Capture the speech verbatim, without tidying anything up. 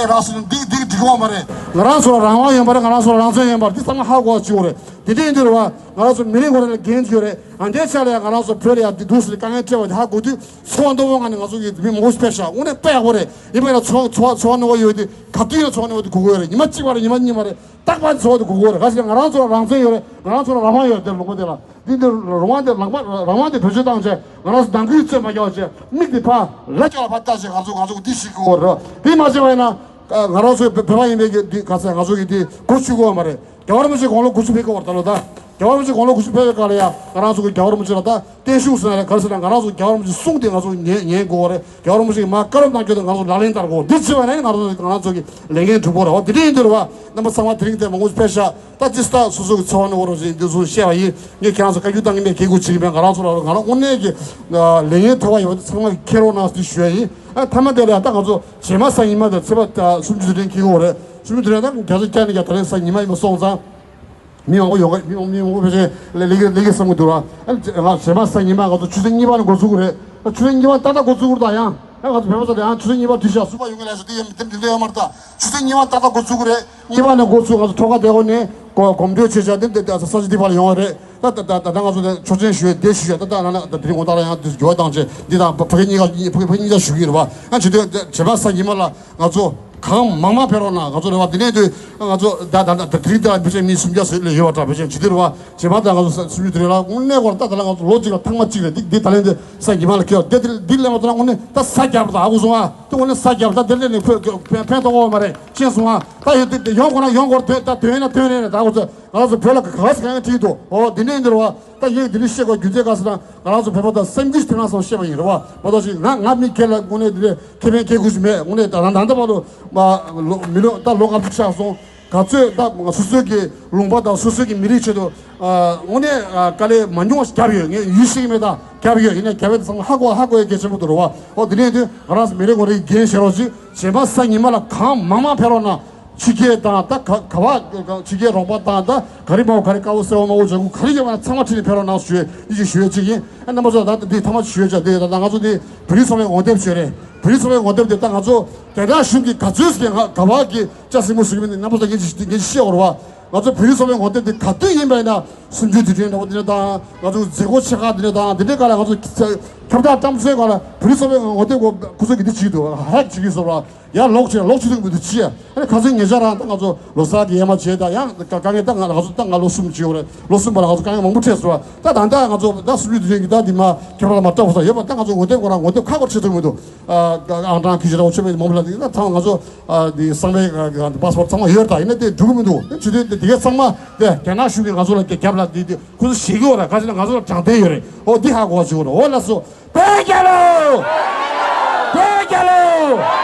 རང་སོ་འདི་འདི་འགྲིག་གི་མ་རེད། ང་རང་ཚོ་ལ་རང་དབང་ཡོད་པ་རེད། ང་རང་ཚོ་ལ་རང་བཙན་ཡོད་པ་རེད། འདི་ཚང་མ་ཧ་གོ་བ་བྱེད་དགོས་རེད། དེ་འདྲ་ཡིན་དུས་རེད་བ། ང་རང་ཚོ་མི་རིགས་ངོས་ནས་འགན་ཡོད་རེད། ཨ་འདྲའི་ཆ་ལ་ཡང་ང་རང་ཚོ་བོད་ལ་ཡང་འདི་འདུག་ཟེར་དཀའ་ངལ་འཕྲད་པ་དེ་ཧ་གོ་དུས་ཚོར་བ་རྣོ་པོ་ངང་ནས་ང་ཚོ་གི་མི་མང་པོ་ཞིག་ཕེབས་ཤག་དངོས་གནས་དཔེ་ཡག་པོ་རེད། ཡིན་པ་ཡིན་ན་ཚོར་ཚོར་བ་ཚོར་བ་རྣོ་པོ་ཡོད་དུས་ག་དུས་ཡང་ཚོར་བ་རྣོ་པོ་དེ་དགོས་ཀྱི་ཡོད་རེད། ཉི་མ་གཅིག་པ་རེད། ཉི་མ་གཉིས་པ་རེད། རྟག་པར་ཚོར་བ་དེ་དགོས་ཀྱི་ཡོད་རེད། ག་ཞིག་ང་རང་ཚོ་ལ་རང་བཙན་ཡོད་རེད། ང་རང་ཚོ་ལ་རང་དབང་ཡོད་རེད། དེ་ལུང་པ་དེ་ལ། འདི་འདིར་རང་དབང་དེ་ལག་པ་རང་དབང་དེ་བེད་སྤྱོད་བཏང་བྱས་ང་རང་ཚོ་ནང་ཁུལ་རྩོད་མ་རྒྱག་བྱས་མིག་དེ་ཕར་ལ་ཀྱོག་ལ་ཕར་ལྟ་བྱས་ང་ཚོ་ང་ཚོ་འདི་ཞིག་གི་འོ་རེད། འདི་མ་བྱས་པ་ཡིན་ན་ང་རང་ཚོའི་བོད་པ་ཡིན་པའི་གི་འདི་ག་ཚད་ང་ཚོ་གི་འདི་གོ་ཆོད་གི་ཡོད་མ་རེད། རྒྱལ་བ་རིན་པོ་ཆེ་དགུང་ལོ་དགུ་བཅུ་ཕེབས་ཀྱི་ཡོད་རེད་ད་ལོ་ད། རྒྱལ་བ་རིན་པོ་ཆེ་དགུང་ལོ་དགུ་བཅུ་ཕེབས་པའི་སྐབས་ལ་ཡ་ང་རང་ཚོ་གི་རྒྱལ་བ་རིན་པོ་ཆེ་ལ་ད་བརྟན་བཞུགས་ཟེར་ན་རེད། ག་རེ་ཟེར་ན་ང་རང་ཚོ་རྒྱལ་བ་རིན་པོ་ཆེ་གསུང་དེ་ང་ཚོ་ཉན་ཉན་དགོས་རེད། རྒྱལ་བ་རིན་པོ་ཆེ་གི་མར་བཀའ་སློབ་གནང་རྒྱུ་དེ་ང་ཚོ་ལག་ལེན་བསྟར་དགོས། འདི་བྱས་པ་ན་ང་རང་ཚོ་ང་རང་ཚོ་གི་ལས་འགན་འགྲུབ་དགོས་རེད། འོ་དེ་འདྲ་ཡིན་དུས་རེད་བ། རྣམ་པ་ཚང་མ་དེ་རིང་དེ་མང་པོ་ཕེབས་ཤག་ད་ཅི་སྟག་སོ་སོ་གི་འཚོ་བ་ནང་འོ་རོགས་ཞེས་འདི་ཚོ་བཤད་པ་ཡིན། ངས་ཁྱེད་རང་ཚོ་བཀའ་བཀྱོན་བཏང་གི་མེད། གལ་དགོས་བྱེད་ཀྱི་མེད། ང་རང་ཚོ་ལ་ང་རང་དངོས་གནས་ཀྱི་ལས་ངན་ཐོག་པ་ཡོད་པ་ཚང་མ་གི་ཁྱེར་རོགས་གནང་ཟེར་ཞུ་ཡ་ཡིན། ཨ་མཐའ་མ་དེ་ལ་ད་ང་ཚོ་བྱེ་མ་ས་ཉི་མ་དང་ཚེས་པ་ད་སུམ་ཅུ་དེ་རིང་འཁེལ་གྱི་ཡོད་རེད། སུམ་ཅུ་དེ་རིང་ད་རྒྱ་མཚོ་བསྐྱལ་ནས་ཀྱང་ད་རིང་ས་ཉི་མ་ཡིན་པ་སོང་ཙང་། མི་མང་པོ་ཡོང་གི་མི་མང་མི་མང་པོ་ཕལ་ཆེར་ལས་ཀ་ལས་ཀ་བསམ་གྱི་འདུག་ར། ཨ་ང་བྱེ་མ་ས་ཉི་མ་ང་ཚོ་ཆུ་ཚོད་གཉིས་པ་ནས་འགོ་ཚུགས་ཀྱི་རེད། ཨ་ཆུ་ཚོད་གཉིས་པ་ཏག་ཏག་འགོ་ཚུགས་ཀྱི་རེད་ད། ཡང་ཨ་ང་ཚོ་བོད་པ་ཚོ་ལ་ཡང་ཆུ་ཚོད་གཉིས་པ་བྲིས་ཤག་སུ་པ་ཡོང་གི་ལས་སུ་དེ་ཡང་དེ་འདི་འདྲ་ཡོད་མ་རེད་ད། ཆུ་ཚོད་གཉིས་པ་ཏག་ཏག་འགོ་ཚུགས་ཀྱི་རེད། གཉིས་པ་ནས་འགོ་ཚུགས་ང་ཚོ་ཐོག་ཁ་བསྡད་དགོས་ནས་གོ་གོམ་བགྲོད་བྱས་བྱས་འདི་འདི་ས་ཆ་འདི་བར་ལ་ཡོང་བ་རེད། ད་ད་ད་ད་ང་ཚོ་ནས་ཆོག་མཆན་ཞུ་ཡས་བསྡད་ཞུ་ཡས་ད་ད་ན་ན་ད་དེ་རིང་དགོང་དག་ལ་ཡང་འདི་འགྱུར་བ་བཏང་བྱས་འདི་དང་ཕ་ཕ་གི་གཉིས་ཀ་ཕ་གི་ཕ་གི་གཉིས་ཀ་ཞུ་གི་ཡིན་རེད་བ། ཨ་བྱེད་དུས་བྱེ་མ་ས་ཉི་མ་ལ་ང་ཚོ་གང་མང་མང་ཕེབས་རོགས་གནང་། ང་ཚོ་རེ་བ་འདི་ནས་དུས་ང་ཚོ་ད་ད་ད་དེ་རིང་ད་ལ་ཕལ་ཆེར་མི་སུམ་བརྒྱ་ཟེར་ལས་ཡོད་པ་འདྲ། ཕལ་ཆེར་བྱེད་དུས་རེ་བ་བྱེ་མ་ད་ང་ཚོ་ས་སུམ་ཅུ་དེ་རིང་ལ་དངོས་གནས་སྐོར་ད་ད་ལ་ང་ཚོ་ལོ་གཅིག་ལ་ཐེངས་མ་གཅིག་རེད། འདི་འདི་ད་ལན་འདི་ས་ཉི་མ་ལ་ཁྱེར་འདི་འདི་འདི་ལས་མ་ཐོན་ན་དངོས་གནས་ད་ས་རྒྱབ་ད་ཨ་ཁུ་སོང་ཨ། དེ་དངོས་གནས་ས་རྒྱབ་ད་འདི་ལས་ནས་ཕན་ཕན་ཐོགས་ཡོད་མ་རེད། ཤེས་སོང་ཨ། ད་ཡོད་དུས་ཡོང་དགོས་ན་ཡོང་དགོས་རེད། ད་དོན་ཡིན་ན་དོན་རེད་རེད། ད་ཁོ་ཚོ་ང་ཚོ་བོད་ལ་ག་ག་ཟེ་ག་ཡང་ཁྲིད་འདུག་འོ་འདི་ནས་འདིར་བ་ད་ཡིན་འདི་ནས་བཤད་དགོས་རྒྱུ་མཚན་ག་ཟེར་ན་ང་རང་ཚོ་བོད་པ་དང་སེམས་རྒྱུད་དེ་རང་སང་བཤད་པ་ཡིན་རེད་བ། མ་གཏོགས་ཤིག་ང་ང་མི་སྒེར་ལ་དངོས་གནས་འདི་ནས་ཁེ་ཕན་སྐྱེལ་དགོས་ཤིག་མེད། དངོས་གནས་ད་ད་ད་ད་བར་དུ་མ་ལོ་མི་ལོ་ད་ལོ་ལྔ་བཅུ་ཆགས་སོང་། ག་ཚོད་ད་ང་སོ་སོའི་གི་ལུང་པ་དང་སོ་སོའི་གི་མི་རིགས་ཆེད་དུ་དངོས་གནས་དཀའ་ལས་མ་ཉུང་བ་ཞིག་བརྒྱབ་ཡོད། ངས་ཡུལ་ཤེས་ཀྱི་མེད། ད་བརྒྱབ་ཡོད། ཡིན་ནའི་བརྒྱབ་ཡོད་དེ་ཚང་མ་ཧ་གོ་ཡ་གལ་ཆེན་པོ་འདུག་རེད་བ། འོ་འདི་ནས་དུས་ང་རང་ཚོ་མི་རིགས་ངོ་རེ་འགན་བཞེས་རོགས་ཅིག་བྱེ་མ་ས་ཉི་མ་ལ་གང་མང་མང་ཕེབས་རོགས་གནང་། ཕྱི་རྒྱལ་དང་ད་ག་ག་བ་ཕྱི་རྒྱལ་རོགས་པ་དང་ད་ག་རེ་མང་ག་རེ་དཀར་པོ་སེར་པོ་དམར་པོ་ལྗང་གུ་ག་རེ་ཡོད་པ་ཚང་མ་ཁྲིད་ནས་ཕེབས་རོགས་གནང་ཞུ་ཡས་ཡིད་ཆེས་ཞུ་ཡས་གཅིག་ཡིན། ཨ་རྣམ་པ་ཚོ་ད་འདི་ཐ་མ་ཞུ་ཡས་ཆ་འདི་ད་ད་ང་ཚོ་འདི་བོད་རིགས་ཚོགས་པའི་ངོ་དེབ་ཞུ་རེད། བོད་རིགས་ཚོགས་པའི་ངོ་དེབ་འདི་ད་ང་ཚོ་དེ་དག་གཞུང་གིས་ག་ཚོད་ཟེར་ག་ག་བ་གི་ལྕགས་སྲིན་མོ་ཟེར་གི་མིན་ནི་རྣམ་པ་ཚོ་ངས་ཅིག་ངས་ཅིག་བཤད་འོར་བ། ང་ཚོ་བོད་རིགས་ཚོགས་པའི་ངོ་དེབ་འདི་ག་དུས་ཡིན་པ་ཡིན་ན་སུམ་ཅུ་དུས་དྲན་འདྲ་བོ་འདི་འདྲ་དང་ང་ཚོ་མཛད་སྒོ་ཆེ་ཁག་འདི་འདྲ་དང་འདི་འདྲའི་སྐབས་ལ་ང་ཚོ་ཁྱབ་བརྡལ་བཏང་ཚེ་ག་ལ་བོད་རིགས་ཚོགས་པའི་ངོ་དེབ་ཁོ་ཁོ་ཚོ་གི་འདི་བྱེད་ཀྱི་འདུག་ཧེག་བྱེད་ཀྱི་ཡོད་ས་རེད་བ། ཡར་ལོག་བྱས་ལོག་བྱེད་ཐུབ་མི་འདུག་ཅི་ཡ། ཨ་ནི་ཁ་སང་ཉེ་ཆར་རང་ད་ང་ཚོ་ལོ་གསར་གྱི་ཡས་མ་བྱས་ད་ཡང་དཀའ་ངལ་ད་ང་ང་ཚོ་ད་ང་ལོ་གསུམ་བྱས་ཡོད་རེད། ལོ་གསུམ་པ་ལ་ང་ཚོ་དཀའ་ངལ་མང་པོ་འཕྲད་སོང་བ། ད་ད་ལྟ་ང་ཚོ་ད་སུམ་ཅུ་དུས་དྲན་གྱི་ད་འདི་མ་ཁྱབ་བརྡལ་མ་སྤྲད་པ་ས་ཡོད་པ། ད་ང་ཚོ་ངོ་དེབ་ཁོ་རང་ངོ་དེབ་ཁ་སྐོར་བྱེད་ཐུབ་མི་འདུག་ཨང་གྲངས་ཀྱི་ཞེ་དྲག་ཆེ་བའི་མང་པོ་ལ་འདི་ད་ཚང་ང་ཚོ་འདི་གསང་བའི་པ་སི་པོར་ཚང་མ་ཡོད་ད། ཡིན་ན་དེ་འགྲུབ་ཀྱི་མི་འདུག་དེ་ཆུ་དོན་དེ་དེ་གའི་ཚང་མ་དེ་རྒྱ་ནག་གཞུང་གིས་ང་ཚོ་ལ་རྒྱབ་ལ་འདི་དེ་ཁོ་ཚོ་ཞེད་ཀྱི་ཡོད་ར། ག་ཅི་ལ་ང་ཚོ་ལ་དྲང་བདེན་ཡོད་རེད། འོ་འདི་ཧ་གོ་བ་བྱེད་དགོས་རེད། འོ་ལགས་སོ། བོད་རྒྱལ་ལོ། བོད་རྒྱལ་ལོ།